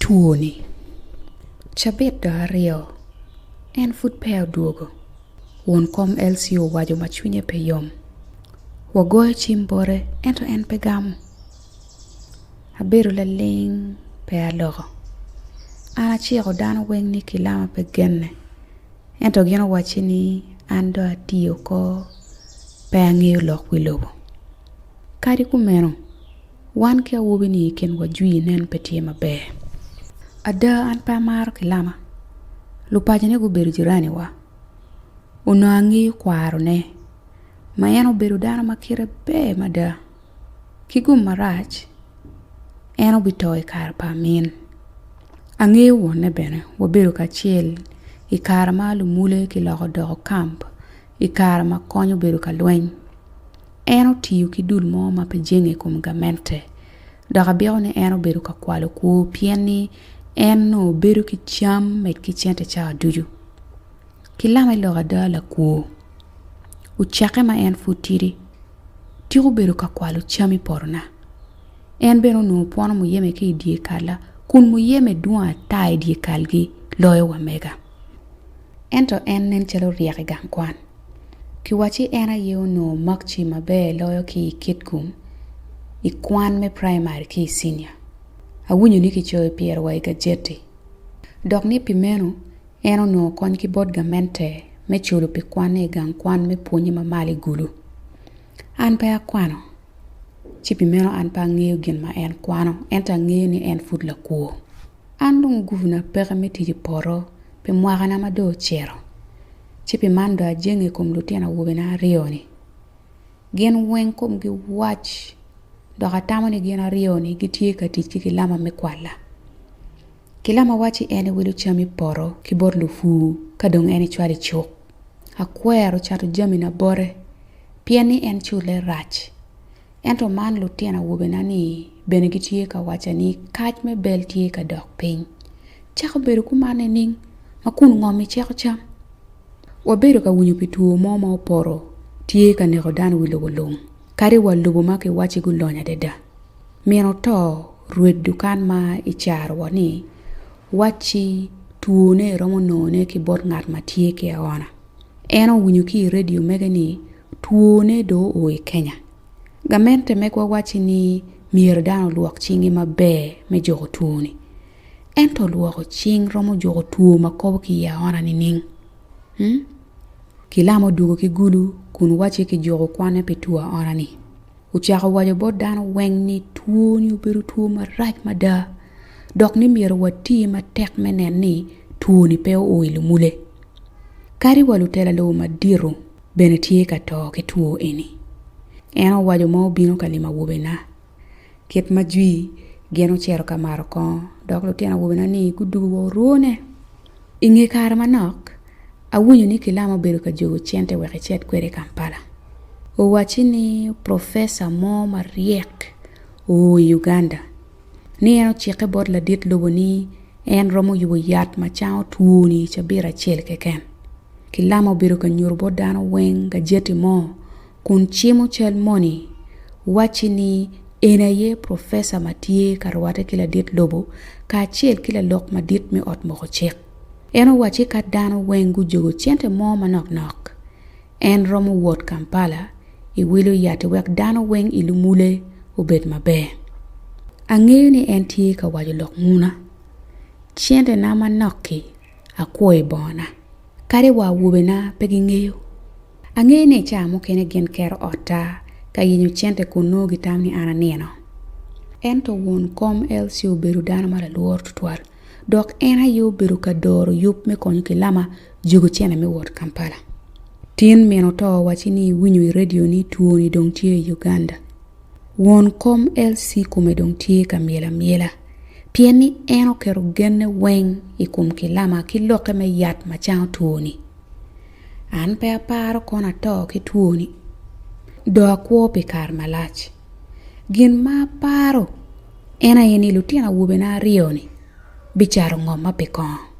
Two-ni. Cabit dong aryo, en pud peya odwogo. Won kom LC owaco ma cwinye pe yom. Wagoyo cim bote ento en pe gamo. Abedo laling pe aloko. An aciko dano weng ni kilama pe genne ento gin owacci ni an dong atiyo oko pe angeyo lok wi lobo. Kadi kumeno, wan ki awobi-ni i kinwa jwi nen pe tye maber. Ada an pe amaro kilama. Lupacone gubedo jiraniwa. Onongo angeyo kwarone, ma en obedo dano ma kite ber mada. Ki gum marac, en obito i kare pa amin. Angeyo wonne bene, wabedo kacel i kare ma lumule kiloko doko kamp i kare ma kony obedo ka lweny. En otiyo ki dul mo ma pe jenge i kom gamente, dok abiko ni en obedo ka kwalo kwo pien ni en onongo bedo ki cam med ki cente cawa ducu. Ki lame lok ada lakwo ocakke ma en pud tidi, tika obedo ka kwalo cam i potona. En bene onongo pwono muyeme ki i dye kalla kun muyeme dwong ata i dye kalgi loyo wa mega. Ento en nen calo ryek i gang kwan. Kiwacci en aye onongo makci maber loyo ki i Kitgum i kwan me praimari ki i cinia. Awinyo ni kicoyo pire wa i gajeti. Dok ni pi meno en onongo kony ki bot gamente me culo pi kwanne i gang kwan me pwonnye ma malo i Gulu. An pe akwano, ci pi meno an pe angeyo gin ma en kwano, ento angeyo ni en pud lakwo. An dong guvuna peke me tic i poto pi mwakana ma dong ocito, ci pi man dong ajenge i kom lutino awobena aryo-ni. Gin weng komgi wac dok atamo ni gin aryo-ni gitye ka tic ki kilama me kwala. Kilama wacci en ewilo cam i poto ki bot lupur ka dong en ecwalo i cuk. Akwero cato jamina bote pien ni en culle rac. Ento man lutino awobena-ni bene gitye ka wacca ni kac me bel tye ka dok piny. Cako bedo kuman nining ma kun ngom-mi ceko cam? Wabedo ka winyo pi two mo ma opoto tye ka neko dano i wi lobo lung, kadi wa lobo ma kiwacci gulony adada. Min oto rwed dukan ma i caro-wa ni wacci twone eromo nongone ki bot ngat ma tye ki aona. En owinyo ki i redio mege ni twone dong oo i Kenya. Gamente megwa wacci ni myero dano olwok cingi maber me juko two-ni. Ento lwoko cing romo juko two ma kobo ki i aona nining? Hmm? Kilam odwogo ki gulu kun wacci kijuko kwanne pi two aona-ni. Ocako waco bot dano weng ni two-ni obedo two marac mada dok ni myero wati matek me neno ni two-ni pe oo i lumule. Kadi wa lutela lobo madito bene tye ka to ki two eni. En owaco ma obino ka limo awobena. Kit ma jwi gin ocito ka mato kongo dok lutino awobena ni gudugo wa orwone. I nge kare manok, awinyo ni Kilama obedo ka jogo cente wek ecit kwede i Kampala. Owacci ni profesa mo maryek oo i Uganda, ni en ocikke bot ladit lobo ni en romo yubo yat ma cango twoni i cabit acel keken. Kilama obedo ka nyuto bot dano weng gajeti mo kun cimo cal moni wacci ni eni aye profesa ma tye ka rwatte ki ladit lobo kacel ki lalok madit me ot moko cik. En owacci ka dano weng gujogo cente mo manok nok, en romo wot Kampala i wilo yat-ti wek dano weng i lumule obed maber. Angeyo ni en tye ka waco lok nguna. Centena manok-ki akwo i bongona. Kadi wa awobena pe gingeyo. Angeyo ni i cawa mukene gin keto otta ka yenyo cente kun nongo gitamo ni an anino. Ento won kom LC obedo dano ma lalworo tutwal, dok en aye obedo ka doro yub me konyo Kilama jogo cente me wot Kampala. Tin min oto owacci ni iwinyo i redio ni twoni dong tye i Uganda. Won kom LC kome dong tye ka myel amyela pien ni en oketo genne weng i kom Kilama ki lokke me yat ma cango twoni. An pe aparo kono ato ki twoni, dong akwo pi kare malac. Gin ma aparo en aye ni lutino awobena aryo-ni bicato ngomma pi kongo.